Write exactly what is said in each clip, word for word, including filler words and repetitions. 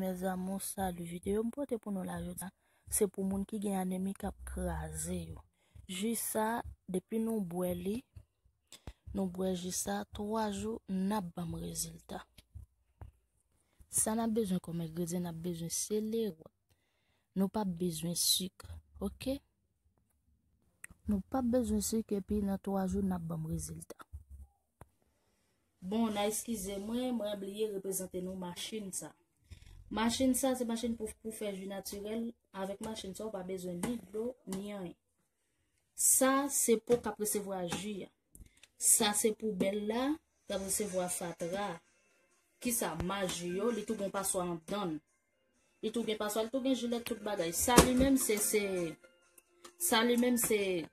Mes amours, salut. Videyo m pote pou nou la jodi a, se pou moun ki gen anemi k ap kraze yo. Ji sa, depi nou bwè li, nou bwè ji sa, twa jou, n ap ban m rezilta. Sa n ap bezwen kòm engredyan, n ap bezwen seleri. Nou p ap bezwen sik, oke? Nou p ap bezwen sik, epi nan twa jou, n ap ban m rezilta. Bon, n a eskize mwen, mwen bliye reprezante nou machin sa. Machin sa, se machin pou, pou fè ji natirèl. Avèk machin sa, ou pa bezwen ni dlo, ni anyen. Sa, se po k ap resevwa ji a. Sa, se poubèl la, k ap resevwa fatra. Kisa? Maji yo, li tou gen paswa anndan l. Li tou gen paswa, li tou gen jilèt, tout bagay. Sa li menm, se, se, sa li menm, se,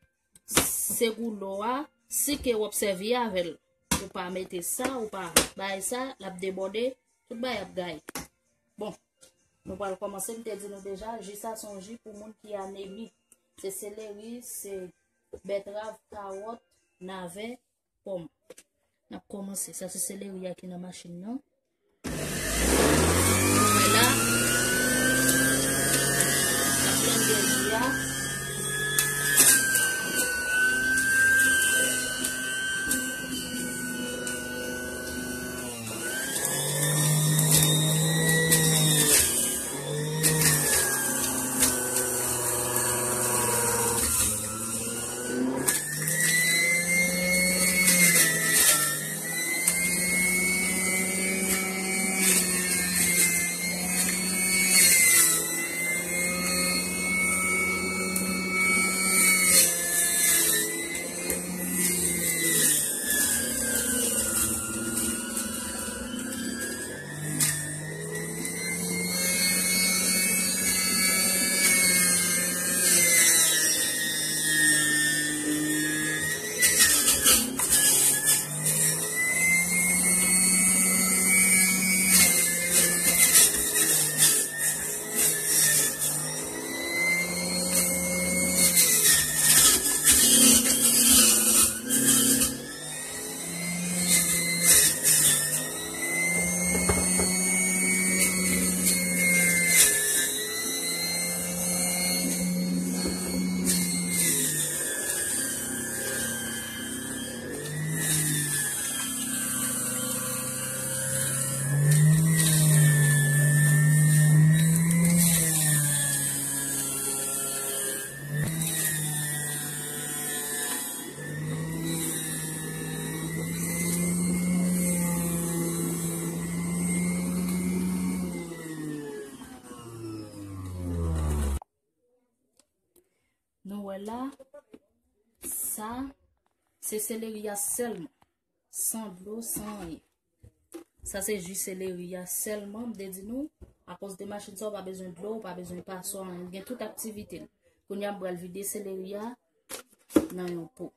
se goulo a. Si ke w ap sèvi avè l, ou pa mete sa, ou pa bay sa, l ap debòde, tout bagay ap gaye. Bon, nou pral kòmanse, m te di nou deja, ji sa se yon ji pou moun ki anemi. Se seleri, se bètrav, kawòt, navè, pòm. N ap kòmanse. Sa se seleri a ki nan machin nan. Nou wè la. N ap blende ji a. Nou wè la, sa, se seleri a sèlman. San dlo, san anyen. Sa se ji seleri a sèlman, m te di nou, akoz de machin sa, ou pa bezwen dlo, ou pa bezwen paswa, anyen. Li gen tout aktivite l. Kounye a, m pral vide seleri a nan yon po.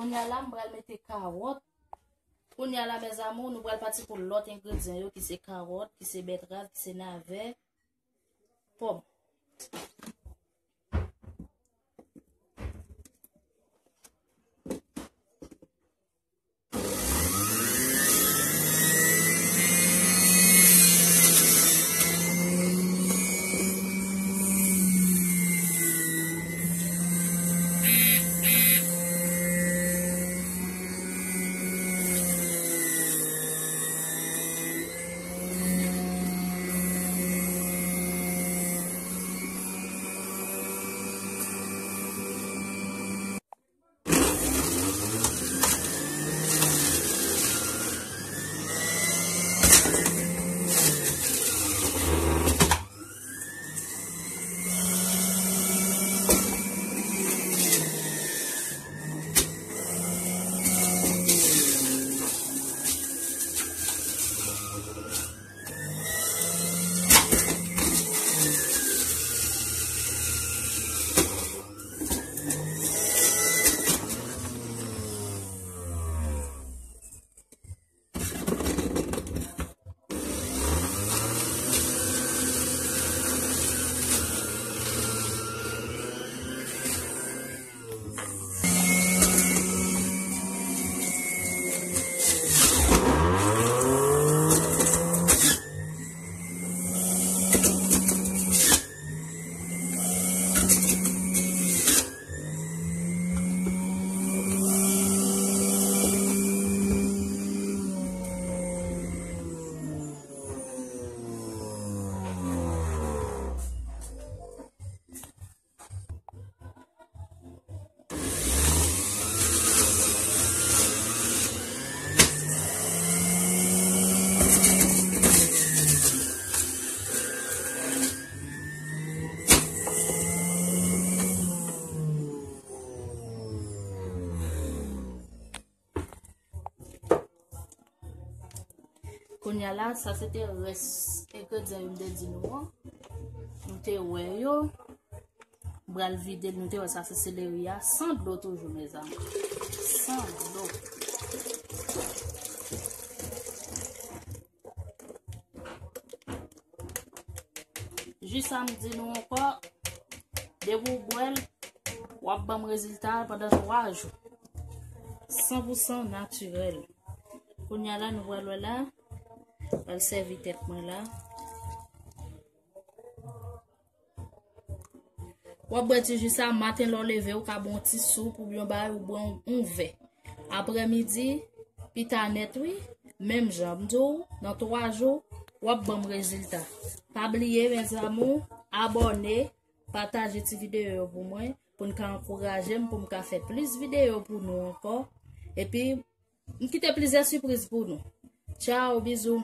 Kounye a la, m pral mete kawòt. Kounye a la, mes amours, nou pral pati pou lòt engredyan yo, ki se kawòt, ki se bètrav, ki se navè, pòm. Kounye a la, sa se te rès engredyan yo m te di nou an. Nou te wè yo. M pral vide l, nou te wè sa se seleri a. San dlo toujou, mezanmi. San dlo. Jis sa m di nou ankò, depi w bwè l, w ap ban m rezilta a pandan twa jou. San pou san natirèl. Kounye a la, nou pral wè la, pral sèvi tèt mwen la. W ap bwè ti ji sa, maten lè w leve, ou ka bwè yon ti soup oubyen yon bagay, ou bwè yon, yon vè. Aprèmidi, pita nèt, wi, menm jan. M di w, nan twa jou, w ap ban m rezilta. Pa bliye, mes amours, abòne, pataje ti videyo yo pou mwen, pou n ka ankouraje m, pou m ka fè plis videyo pou nou ankò. Epi, m kite plizyè sipriz pou nou. Tchao, bizou.